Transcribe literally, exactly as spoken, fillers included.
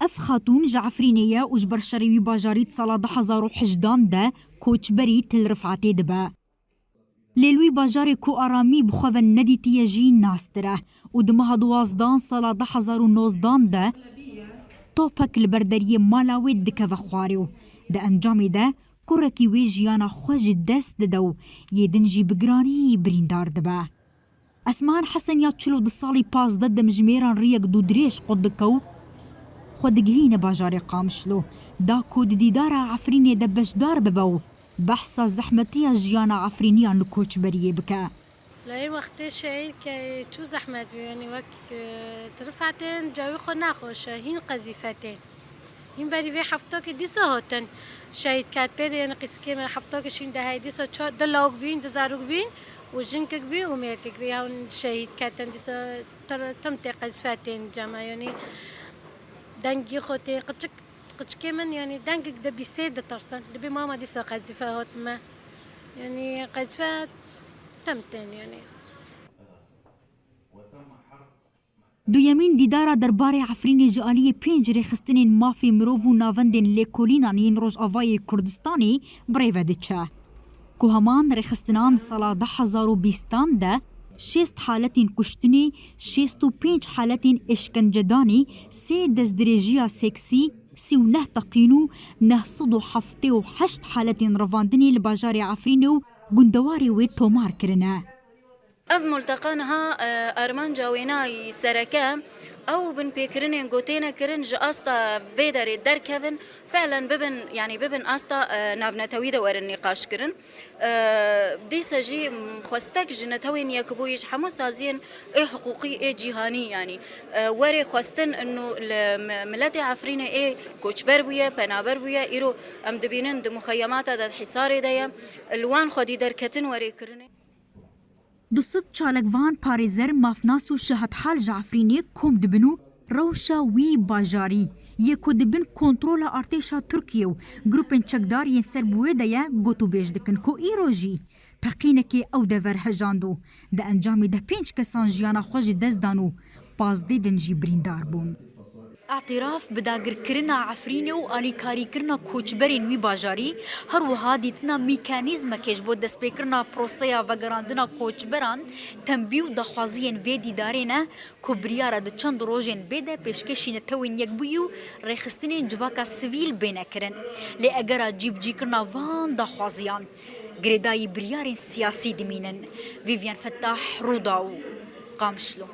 Ev xatûn ji Efrînê ye û ji ber şerê wî bajarî di sala du hezar û hejdan de koçberî til Rifatê dibe. Lê li wî bajarê ku aramî bi xwe ve nedîtiye jî nastir e û di meha duwazdan sala du hezar û nozdan de topek li ber deriyê mala wê dikeve xwarê û di encamê de kurekî wê jiyana xwe ji dest dide û yê din jî bi giranî birîndar dibe. Esman Hesen ya çil û du salî pazdeh demjimêran riyek dûdirêj qut dike û xwe digihîne bajarê Qamişlo. Da ku di dîdara Efrînê de beşdar bibe û behsa zehmetiya jiyana Efrîniyan li koçberiyê bike. Lê wextê şehîd ke çû zehmet bû, yanî wek, e, tirifetên cawî xwe naxweş e, hîn qezîfetên. Hîn berî vê hefta ki dîsa hatin şehîd ket pê de, yanî qîskê me hefta ki şîn de hey dîsa çar, du lawik bîn, du zarok bîn û jinkik bî û mêrkik bî. Hewin şehîd ketin dîsa tir-, tim tê qezîfetên cema, yanî dengî xwe tê qiçik, qiçikê min, yanî dengik de bîsê ditirsin. Dibê mama dîsa qezîfe hat me. Yanî qezîfe tim tên, yanî. Duyemîn dîdara derbarê Efrînê ji aliyê pênc rêxistinên mafê mirov û navendên lêkolînan yên Rojavayê Kurdistanê bi rê ve diçe. Ku heman rêxistinan di sala du hezar û bîstan de şêst haletên kuştinê, şêst û pênc haletên êşkencedanê, sê destdirêjiya seksî, sî û neh teqîn û neh sed û heftê û heşt haletên revandinê li bajarê Efrînê û gundewarê wê tomar kirine. Ev multeqa niha, e, armanca wênayî sereke ew binpêkirinên ku têne kirin ji asta vê derê derkevin, felen bibin, yanî bibin asta, e, navnetewî de werin nîqaş kirin. E, dîse jî, m, xwestek ji Netewên Yekbûyî, ji hemû saziyên ê hiqûqî ê cîhanî, yanî, e, werê xwestin inu li mi-, miletê Efrînê ê koçber bûye, penaber bûye, îro em dibînin di muxeyemata de, di Hîsarê de ye, li wan xwedî derketin werê kirinê. Du sed çalakvan, parêzer, mafnas û şahidehalan ji Efrînê kom dibin û rewşa wî bajarî yê ku di bin kontrola artêşa Tirkiyê û grûpên çekdar yên ser bi wê de ye, gotûbêj dikin ku îro jî teqînekê ew dever hejand û di encamê de pênc kesan jiyana xwe ji dest dan û pazdeh din jî birîndar bûn. Îtiraf bi dagirkirina Efrînê û alîkarîkirina koçberên wî bajarî, her wiha dîtina mekanîzmekê ji bo destpêkirina proseya vegerandina koçberan, tembî û daxwaziyên vê dîdarê ne ku biryar e di çend rojên bê de pêşkêşî Netewên Yekbûyî û rêxistinên civaka sivîl bêne kirin. Lê egera cîbicîkirina van daxwaziyan, girêdayî biryarên siyasî dimînin. Vîvyen Fetah, Rûdaw, Qamişlo.